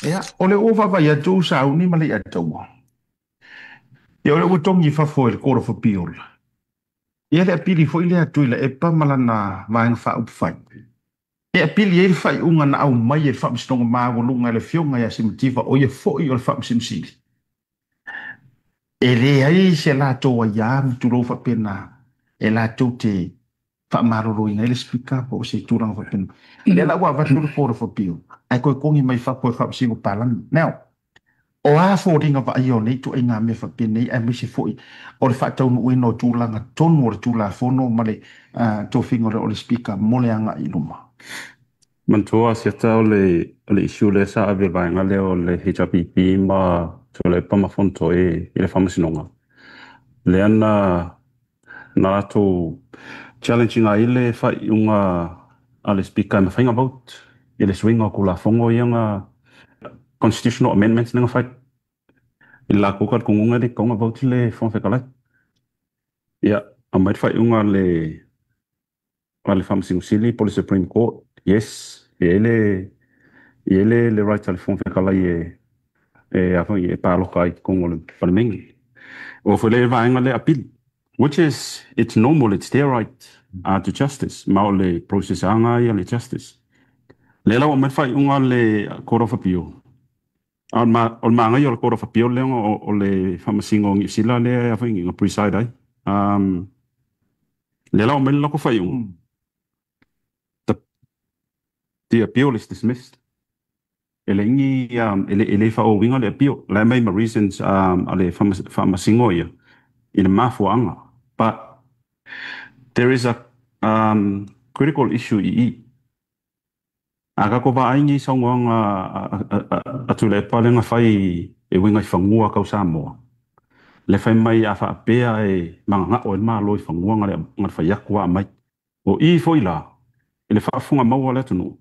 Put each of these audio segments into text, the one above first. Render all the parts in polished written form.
Ia, o lea ua vaavaai atu sauni ma le Iataua. Ia, o lea ua togi i fafo e le Court of Appeal. Ia le apili foi lea a Tuilaepa ma lana Vaega Faaupufai. E apili ai le faaiuga na aumai e le Faamasinoga Maualuga e le Afioga ia Simativa, o ia foi o le Faamasino Sili. E leai se latou aiā ma tulou faapena e latou te faamaloloina ai le Speaker po o se tulaga faapena. Lea la ua avatu le Court of Appeal ae toe togi mai fafo e le Faamasino Palagi. Now, o a foliga vaaia o nei ituaiga mea faapenei aemaise foi o le faataunuuina o tulaga tonu o le Tulafono ma le tofiga o le Speaker mo le agai i luma? Manatua Asiata o le issue lea sa ave i le vaega lea o le HRPP ma Tuilaepa ma Fonotoe i le Faamasinoga lea na latou challenge ina ai le faaiuga a le Speaker e mafai ona vote i le suiga o Tulafono ia na constitutional amendments lea na fai. I le latou talitonuga e le tatau ona vote le Fofoga Fetalai. Ia, aumai le faaiuga a le Faamasino Sili po o le Supreme Court, yes, e i ai le right a le Fofoga Fetalai e paloka ai i totonu o le Palemene. O foi le vaega lea apili, which is, it's normal, it's their right to justice, ma o le process aga ia le justice. Lea la ua aumai le faaiuga a le Court of Appeal. A o le manaia o le Court of Appeal lea o le Faamasino o Niu Sila lea na preside ai. Lea la ua aumai le latou faaiuga. The appeal is dismissed. E leai ni e le faaauauina le appeal. La e aumai ma reasons a le Faamasino ia i le mafuaaga. But there is a critical issue i i. A tatou vaai nei saunoaga a Tuilaepa lea na fai e uiga i fanua tau Samoa. Le fai mai a faapea e mananao ai le Malo i fanua na le fai atu a aumai. O i foi la, i le faafofoga maua a le atunuu,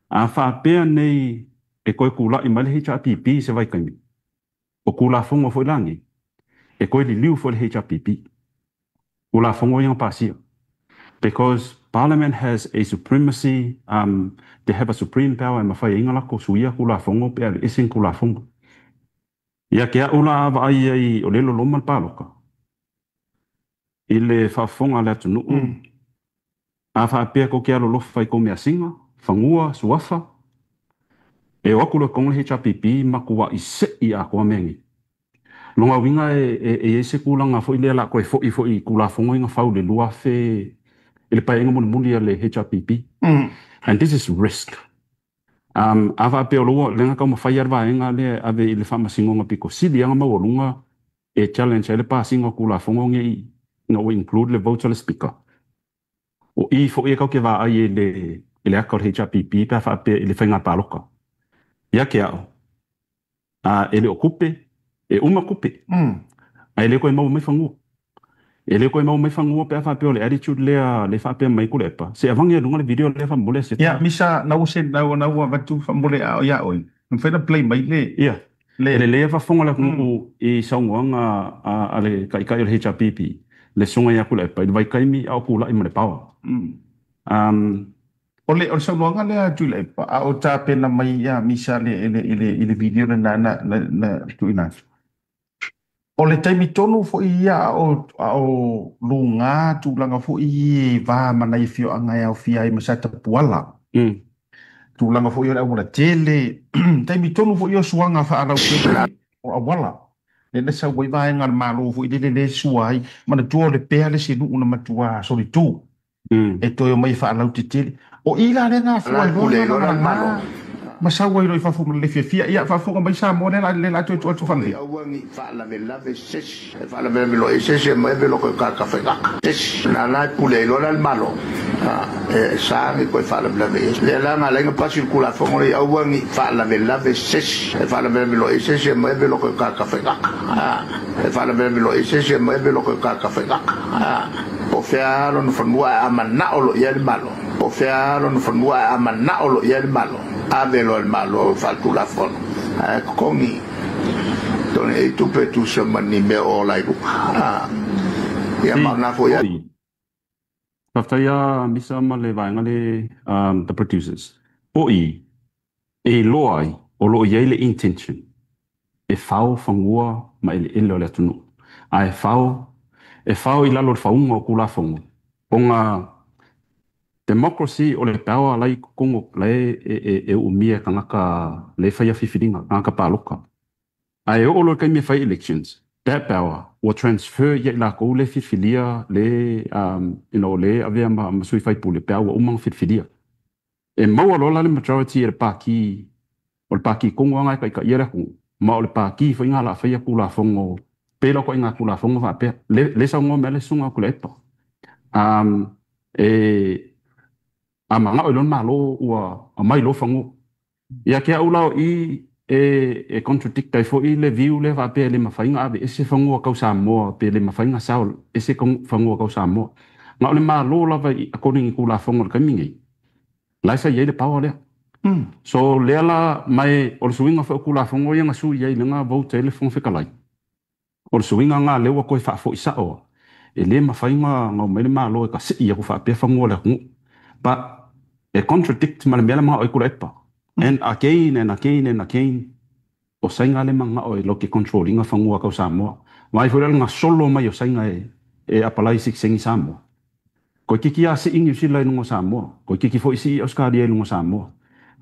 a faapea nei e toe tulai mai le HRPP i se vaitaimi, o Tulafono foi la nei, e toe liliu foi le HRPP. Tulafono ia na pasia. Because Parliament has a supremacy, they have a supreme power e mafai ai ona latou suia Tulafono pe aveese ni Tulafono. Ia te au la a vaai ai o lea e loloma le paloka, i le faafofoga a le atunuu, a faapea tou te alolofa i tou measina, fanua, suafa, e o atu loa i totonu le HRPP matuai sei atoa mea nei. Lona uiga e i ai se tulaga foi lea o le a toe foi foi i Tulafono ia na fau i le 2000 i le paeaiga mulimuli a le HRPP. And this is risk. A faapea o lea na taumafai lava le vaega lea e ave i le Faamasinoga pito sili lava ona maualuga e challenge ai le pasiga o Tulafono nei ina ua include le vote a le Speaker. O i foi e tatou te vaai i le aka o le HRPP pe a faapea i le faiga paloka. Ia te au, e le o tupe, e uma tupe. Ae le toe maua mai fanua. E le toe maua mai fanua pe a faapea o le attitude lea le faapea mai Tuilaepa. Se avagi e luga le video lea faamolemole se. Ia, Misa, na ua se na ua avatu faamolemole a ia oi. Mafai na play mai le Ia. E lelei e faafofoga le atunuu i saunoaga a le taitai o le HRPP, le susuga ia Tuilaepa i le vaitaimi a o tulai ma le power. O le saunoaga lea a Tuilaepa, a o tapena mai ia Misa le i le video lena na tuuina atu. O le taimi tonu foi ia a o luga tulaga foi i va ma nai afioaga e aofia ai ma Satapuala. Tulaga foi o le auala tele, taimi tonu foi o suaga faalautele o auala. Le na sau ai vaega a le Malo foi lele le sua ai. Manatua o le pea le isi nuu na matua solitu. E toe o mai faalautetele. O i la lea na afua ai loa na ma sau ai loa i fafo ma le fiafia. Ia faafofoga mai Samoa lea la toe tuu atu faanei. Aua ni faalavelave sesi e faalavelave loa i sesi e mai ave loa koe kaka whaikaka. Sesi, na la e pule ai loa la le Malo. E sa ni koe faalavelave i lea la ngā lainga pasi le Tulafono le aua ni faalavelave sesi e faalavelave loa i sesi e mai ave loa koe kaka whaikaka. E faalavelave loa i sesi e mai ave loa koe kaka whaikaka. Po fea lona fanua e amanao lo ia le Malo. Po fea lona fanua e amanao lo ia le Malo. Ave loa le Malo faatulafono. Ae totogi tone e tupe tusa ma ni mea o ola i luga. Ia ma na foi. Oi. Faafetai a Misa ma le vaega le the producers. O i, e iloa ai. O lo o i ai le intention e fao fanua ma eleele o le atunuu. Ae fao, e fao i lalo o le fauga o Tulafono, ona democracy o le power la e i totonu, la e uumia e tagata lea e faia filifiliga, tagata palota. Ae oo loa i le taimi e fai elections, that power ua transfer ia i latou lea e filifilia, le lea e avea ma sui faipule pe a ua uma ona filifilia. E maua loa la le majority e le Pati, o le Pati tonu lava lena e taitaia le atunuu, ma o le Pati foi lena o le a faia Tulafono, pei la o ituaiga Tulafono faapea. Lea e saunoa mai lava le Susuga a Tuilaepa. A manao i lona Malo ua aumai loa fanua. Ia te au la o i e contradict ai foi le view lea faapea e le mafai ona aveese fanua tau Samoa pe le mafai ona sell ese fanua tau Samoa. Na o le Malo lava according i Tulafono o le taimi nei, la e sa i ai le power lea. So lea la, ma o le suiga foi o Tulafono ia na sui ai lea na vote ai le Fofoga Fetalai. O le suiga lena lea ua toe faafoi sao e le mafai ona omai le Malo e tasei atu faapea fanua o le atunuu. But e contradict ma le mea la manao ai Tuilaepa. And again and again and again, o Saina lea manao e latou te control ina fanua tau Samoa. Vaai foi la le gasolo mai o Saina e apalai sitiseni Samoa. Toeitiiti lava sii Niu Sila i luga o Samoa, toeitiiti foi sii Ausetalia i luga o Samoa.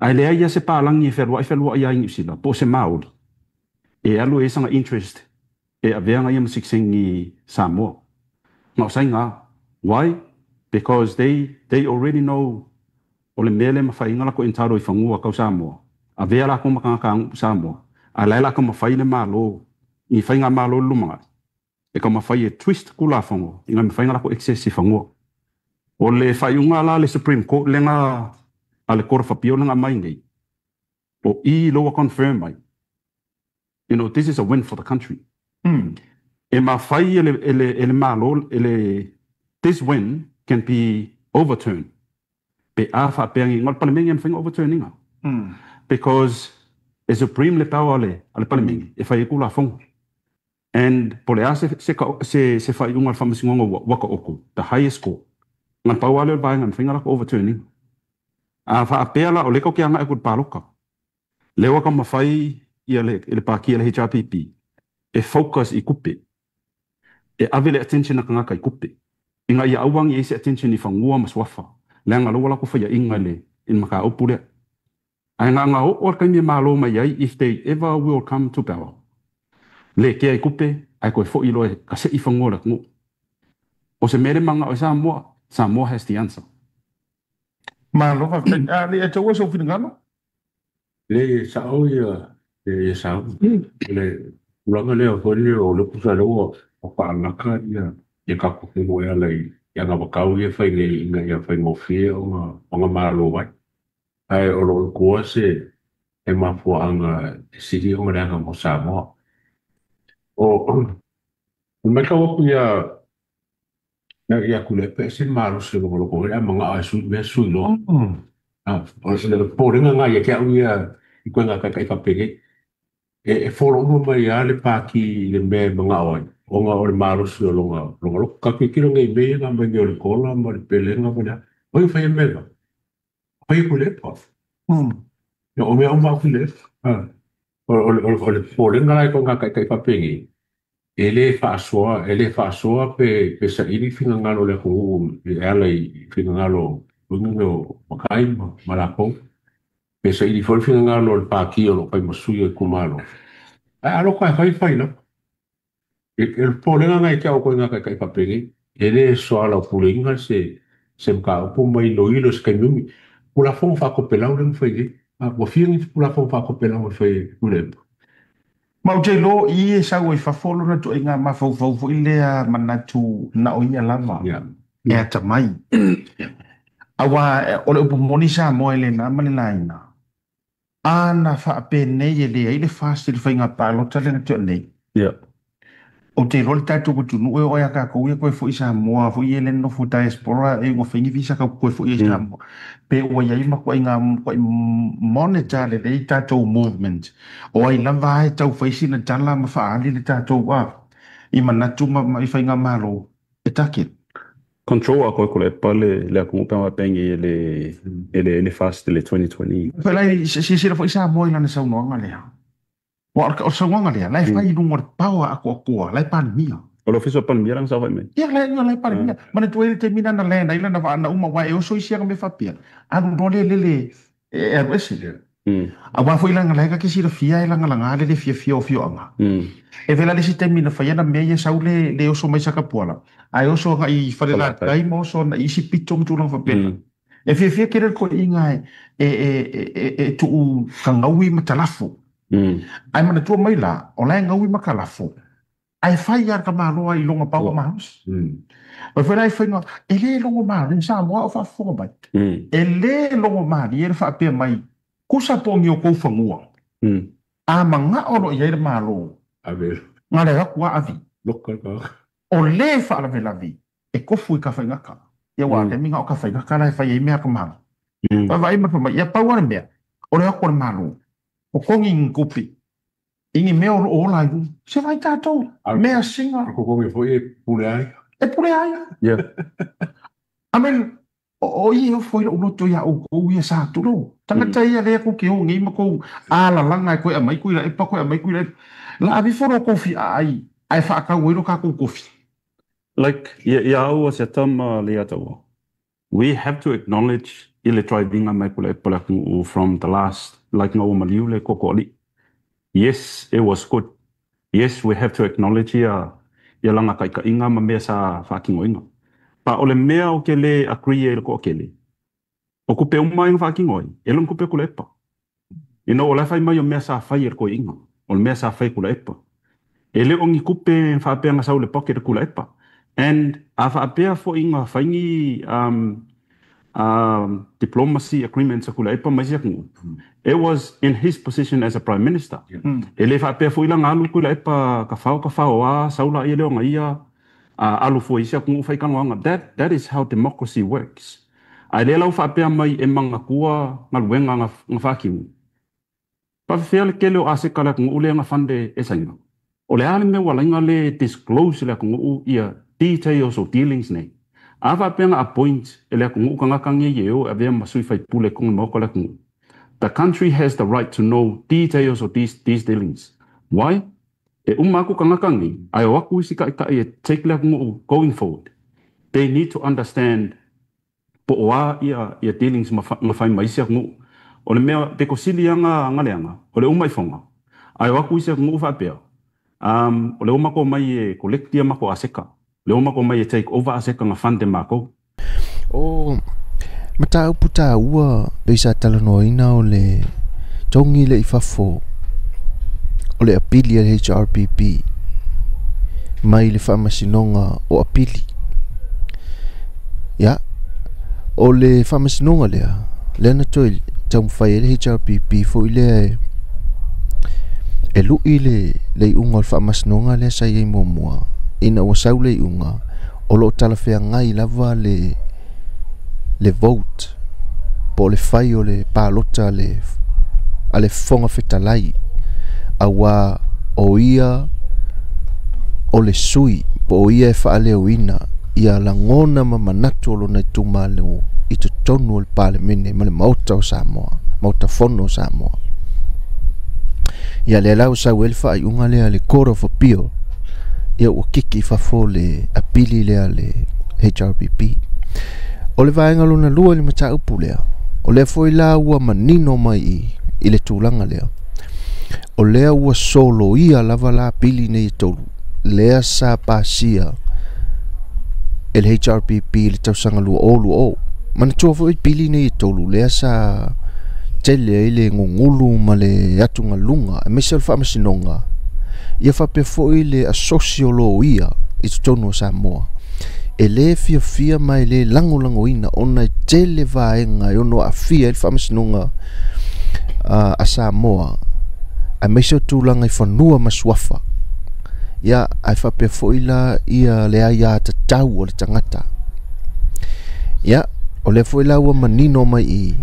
Ae leai lava se palagi e fealuai fealuai ai Niu Sila po o se Maori e alu e i ai sana interest e avea ia ma sitiseni Samoa. Na o Saina lava. Why? Because they already know o le mea lea e mafai ai ona latou entitle i fanua tau Samoa, avea latou ma tagata aganuu Samoa, a o la e o le a taumafai le Malo i faigamalo i le lumanai, e taumafai e twist Tulafono ina ia mafai ona latou access i fanua. O le faaiuga la a le Supreme Court lea na a le Court of Appeal lea na aumai nei, o i lea ua confirm mai, this is a win for the country. E mafai e le, e le, e le Malo, e le, this win can be overturned pe a faapea ni, o le Palemene e mafai ona overturn ina. Because e supreme le power a le Palemene e fai ai Tulafono. And po o le a se faaiuga a le Faamasinoga ua taoto, the highest court, na pau lava lea o le vaega e mafai ona latou overturn ina. A faapea la o lea tatou te agai atu i le palota, lea ua taumafai le Pati a le HRPP e focus i tupe, e ave le attention a tagata i tupe, ina ia aua ne i i ai se attention i fanua ma suafa, leaga o lea ua latou faiaina i le mataupu lea. Ae na ona oo le taimi e malo mai ai, if they ever will come to power, le kea i tupe, ae toe foi loa e kasei fanua o le atunuu. O se mea le manao e Samoa, Samoa has the answer. Malo faafetai. A le taua sou finagalo? Le sao ia ia sao. Le tulaga lea foi lea o le pusa lea ua faalaka ia tatou faiva e ala i anavatau ia e fai nei ina ia faigofie ona malo ai. Ae o lo o i tua se mafuaaga e sili ona leaga mo Samoa. O le matau atu ia Tuilaepa e ese le malosi o logologo ai, a manao e sui mea sui loa. O le popolega lena ia te au ia i ituaiga taitai faapenei. E follow uma mai lava le pati i le mea e manao ai, ona o le malosi o lona loto. Tatou tilotilo nei i mea ia na aumai nei o le kola ma le pelega ma le a. O ai e faia mea na? Fai e Tuilaepa. O mea uma a Tuilaepa. O le popolega la i ituaiga taitai faapenei, e le faasoa, e le faasoa pe saili finagalo o le atunuu e ala i finagalo o matai ma latou, pe saili foi le finagalo o le pati o lo o fai ma sui o itumalo. Ae a loka e fai, fai lava. O le popolega lena i te au ituaiga taitai faapenei, e le soalaupuleina se mataupu ma iloilo i se taimi umi. Tulafono faatopelau lea na fai nei. Ua fia ni Tulafono faatopelau e fai e Tuilaepa? Ma ou te iloa o i e sau ai fafo lona ituaiga mafaufau foi lea manatu na o ia lava e atamai. Aua o le upu moni Samoa e le na ma le laina. A na faapenei e leai le FAST i le faiga palota lea na tea nei. Ou te iloa le tatou atunuu e oo ia tatou ia toe foi i Samoa foi ia le nofo diaspora e ua fai ni visa tatou toe foi ai i Samoa. Pe ua i ai matuaiga matuai monitor lelei tatou movement. O ai lava e tau fai sina tala ma faaali le tatou i manatu ma i faigamalo e target. Control a koe Tuilaepa le atunuu pe a faapea e le e le fast le 2020. Felai silasila foi Samoa i lana saunoaga lea. Aua o le saunoaga lea, la e fai i luga o le power a atoatoa, la e Palemia. O le Ofisa o Palemia la na saofai mai. Ia, la e Palemia. Manatua ai le taimi lena na land ai lana vaa na uma, aua e oso isi aga mea faapea, alu loa le lele e alu ese. Aua foi leaga la e te silafia e lagalaga le le fiafia o afioaga. E vela le isi taimi na fai ana mea ia sau le oso mai Satapuala, ae oso agai i Falelatai ma oso agai i isi pito ma tulaga faapena. E fiafia tele le toeaiina e tuu tagaui ma talafo. Ae manatua mai la, o la e gaui ma talafo, ae fai lava le tamaloa i lona power malosi. O foi la e faiga, e le logo malie, Samoa o faafofoga mai. E le logo malie le faapea mai, tusa po o ni o tou fanua. A manao loa i ai le Malo, Ave. Na le atu a avi. Loka le O le faalavelave e tofu i Tafaigata. Ia ua taimi na o Tafaigata la e fai ai mea a ka Malo. Vaavaai ma fai mai, ia pau lava le mea, o le atu o le Malo, totogi ni tupe i ni mea o lo o ola ai luga. Se vai tatou, mea sina. O totogi foi e pule ai. E pule ai. I mean, o i e ofo ai lou loto iā outou ia sa tulou. Tagata ia lea tou te o nei ma tou alalaga e toe aumai Tuilaepa, toe aumai Tuilaepa. La ave ifo lo tou fiaai ae faatau ai lo tatou tofi. Like, ia au a se tama le ia taua. We have to acknowledge i le driving mai Tuilaepa le atunuu from the last, like na ua maliu le koko ali. Yes, it was good. Yes, we have to acknowledge ia langa taitaiga ma mea sa faatinoina. Pa o le mea o ke le agree e le toatele. O kupe uma ai faatino ai, e le kupe Tuilaepa. O la fai mai o mea sa fai e le toeaina. O le mea sa fai Tuilaepa. E le o ni kupe faapea na sau le pocket Tuilaepa. And a faapea foi nga fai ni diplomacy agreements a Tuilaepa ma isi atunuu. It was in his position as a prime minister. E le faapea foi la ngalu Tuilaepa ka fao a saula ia leo ia alu foi isi atunuu fai kanoanga. That is how democracy works. A le lau faapea mai e mangatua galuega nga faatino. Faafefea le tele o aseka le atunuu lea na fund e Saina. O le a le mea ua laina le disclose le atunuu ia details o dealings nei. A faapea na appoint e le atunuu tagata nei e o e avea ma sui faipule totonu o le maota o le atunuu. The country has the right to know details of these dealings. Why? E uma aku tagata nei, ae o atu isi taitai e take le atunuu going forward. They need to understand po o a ia dealings ma fai ma isi atunuu. O le mea peko sili anga leanga, o le uma ifonga. Ae o atu isi atunuu faapea. O le uma ko mai e collect ia mako aseka. Le uma ko mai e take over aseka nga fund e mako. O mataupu taua pei sa talanoaina o le togi le i fafo o le apili a le HRPP mai le faamasinoga o apili. Ia, o le faamasinoga lea na toe taumafai ai le HRPP foi lea e lui le iuga o le faamasinoga lea sa i ai muamua. Ina ua sau le iuga, o loo talafeagai lava le vote po o le fai o le palota a le Fofoga Fetalai, auā o ia o le sui po o ia e faaleoina ia lagona ma manatu o lona itumalo i totonu o le Palemene ma le Maota o Samoa, Maota Fono o Samoa. Ia lea la ua sau ai le faaiuga lea le Court of Appeal, ia ua kiki i fafo le apili lea le HRPP. O le vaega lona lua i le mataupu lea, o lea foi la ua manino mai i le tulaga lea, o lea ua soloia lava la apili nei e tolu lea sa pasia e le HRPP i le tausaga 2020. Manatua foi pili nei e tolu lea sa tele ai le gugulu ma le atugaluga aemaise o le faamasinoga, ia faapea foi le asosi o loia i totonu o Samoa. E le fiafia ma e le lagolagoina ona e tele vaega e ono aafia ai le faamasinoga a Samoa, aemaise o tulaga i fanua ma suafa. Ia, ae faapea foi la ia le aiā tatau o le tagata. Ia, o lea foi la ua manino mai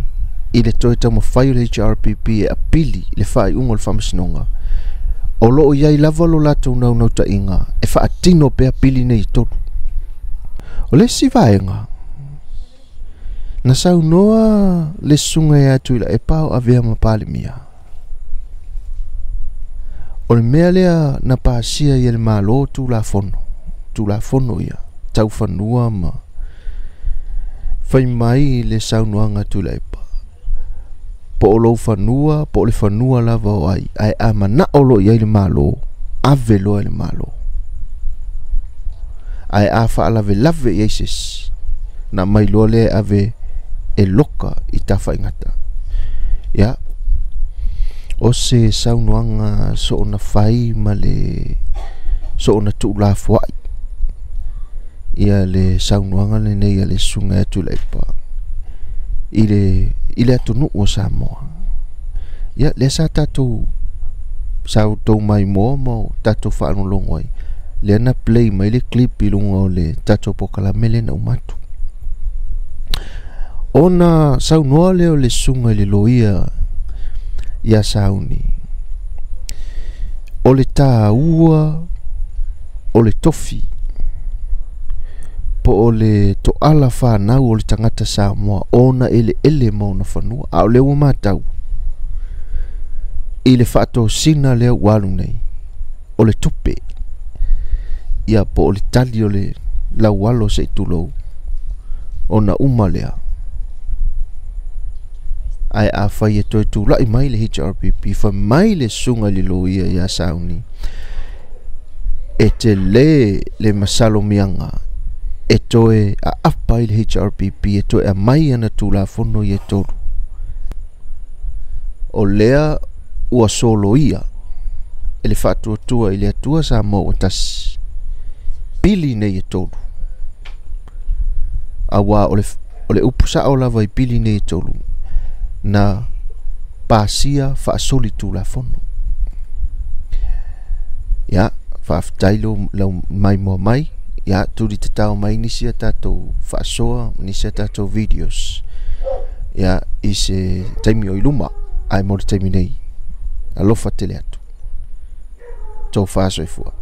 i le toe taumafai o le HRPP e apili le faaiuga o le faamasinoga, o loo i ai lava lo latou naunautaiga e faatino pea pili nei e tolu. O le isi vaega, na saunoa le susuga ia Tuilaepa o avea ma Palemia. O le mea lea na pasia i le Malo Tulafono, Tulafono ia, taufanua ma fai mai le saunoaga a Tuilaepa, po o lou fanua, po o le fanua lava o ai, ae a manao loa i ai le Malo, ave loa i le Malo. Ae a faalavelave i ai se isi, na aumai loa lea e ave e loka i tafaigata. Ia, o se saunoaga soona fai ma le soona tuulafoai ia le saunoaga lenei a le susuga ia Tuilaepa i le i le atunuu o Samoa. Ia, lea sa tatou sa outou maimoa ma o tatou faalogologo ai, lea na play mai le clip i luga o le tatou polokalame lea na uma atu. Ona saunoa lea o le susuga i le loia ia Sauni, o le taua o le tofi po o le toala fanau o le tagata Samoa ona eleele ma ona fanua. A o lea ua matau i le faatosina lea ua alu nei, o le tupe, ia po o le tali o le laualo se i tulou, ona uma lea. Ae afai e toe tulai mai le HRPP, fai mai le susuga i le loia ia Sauni, e tele le masalomiaga e toe aapa ai le HRPP e toe aumai ana Tulafono ia e tolu. O lea ua soloia e le Faatuatua i le Atua Samoa ua tasi, pili nei e tolu. Auā o le, o le upu sao lava i pili nei e tolu, na pasia faasoli Tulafono. Ia, faafetai lo lau maimoa mai, ia tuli tatao mai nisi a tatou faasoa, nisi a tatou videos. Ia, i se taimi o i luma, ae mo le taimi nei, alofa tele atu. Tofa soifua.